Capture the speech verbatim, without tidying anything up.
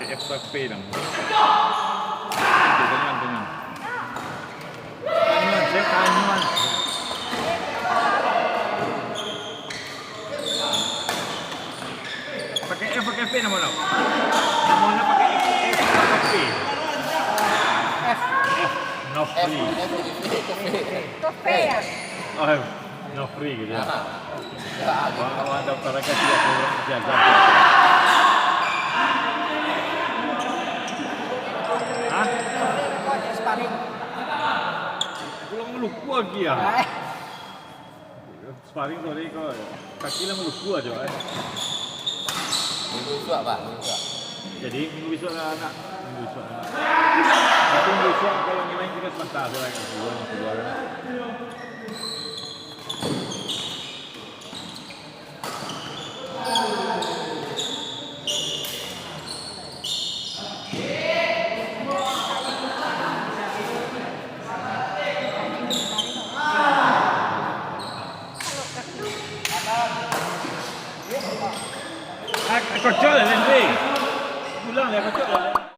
F K P dong. Tanyuan, tanyuan. Tanyuan, saya tanyuan. Pakai F, pakai P nama lo? Nama lo pakai F, F, pakai P. F. F, no free. F, F, F, F. Kopi ya? Oh, no free gitu ya. Ah. Wah, wah, daftar aja sih, aku orang masih azan. Hah? Sparring. Pulang lupa lagi ya. Eh. Sparring, sorry, kau kaki lah meluku aja, eh. Minggu besok, Pak, minggu besok. Jadi, minggu besok lah, anak. Minggu besok, anak. Tapi minggu besok, kalau main kita sebentar, saya lagi keluar, keluar, anak. Ah, kocok lah, Andre. Pulang lah, kocok lah.